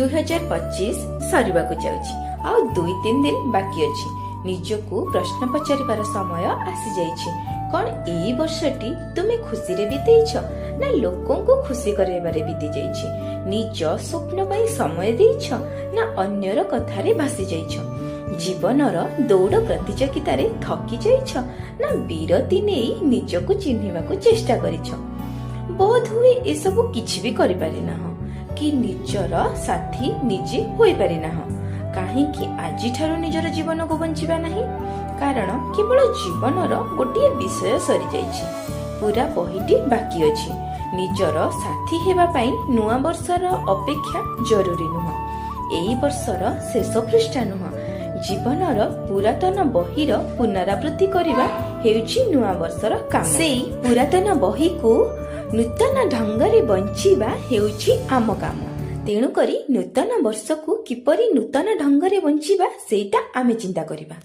2025 ସରିବାକୁ ଯାଉଛି, ଆଉ 2-3 ଦିନ ବାକି ଅଛି। ନିଜକୁ ପ୍ରଶ୍ନ ପଚାରିବାର ସମୟ ଆସିଯାଇଛି। କଣ ଏଇ ବର୍ଷଟି ତୁମେ ଖୁସିରେ ବିତେଇଛ ନା ଲୋକଙ୍କୁ ଖୁସି କରାଇବାରେ ବିତି ଯାଇଛି? ନିଜ ସ୍ୱପ୍ନ ପାଇଁ ସମୟ ଦେଇଛ ନା ଅନ୍ୟର କଥାରେ ଭାସି ଯାଇଛ? ଜୀବନର ଦୌଡ଼ ପ୍ରତିଯୋଗିତାରେ ଥକି ଯାଇଛ ନା ବିରତି ନେଇ ନିଜକୁ ଚିହ୍ନିବାକୁ ଚେଷ୍ଟା କରିଛ? ବୋଧ ହୁଏ ଏସବୁ କିଛି ବି କରିପାରିନାହଁ କି ନିଜର ସାଥୀ ନିଜେ ହୋଇପାରିନାହଁ। କାହିଁକି ଆଜିଠାରୁ ନିଜର ଜୀବନକୁ ବଞ୍ଚିବା ନାହିଁ? କାରଣ କେବଳ ଜୀବନର ଗୋଟିଏ ବିଷୟ ସରିଯାଇଛି, ପୁରା ବହିଟି ବାକି ଅଛି। ନିଜର ସାଥୀ ହେବା ପାଇଁ ନୂଆ ବର୍ଷର ଅପେକ୍ଷା ଜରୁରୀ ନୁହଁ, ଏଇ ବର୍ଷର ଶେଷ ପୃଷ୍ଠା ନୁହଁ। ଜୀବନର ପୁରାତନ ବହିର ପୁନରାବୃତ୍ତି କରିବା ହେଉଛି ନୂଆ ବର୍ଷର କାମ। ସେଇ ପୁରାତନ ବହିକୁ ନୂତନ ଢଙ୍ଗରେ ବଞ୍ଚିବା ହେଉଛି ଆମ କାମ। ତେଣୁକରି ନୂତନ ବର୍ଷକୁ କିପରି ନୂତନ ଢଙ୍ଗରେ ବଞ୍ଚିବା, ସେଇଟା ଆମେ ଚିନ୍ତା କରିବା।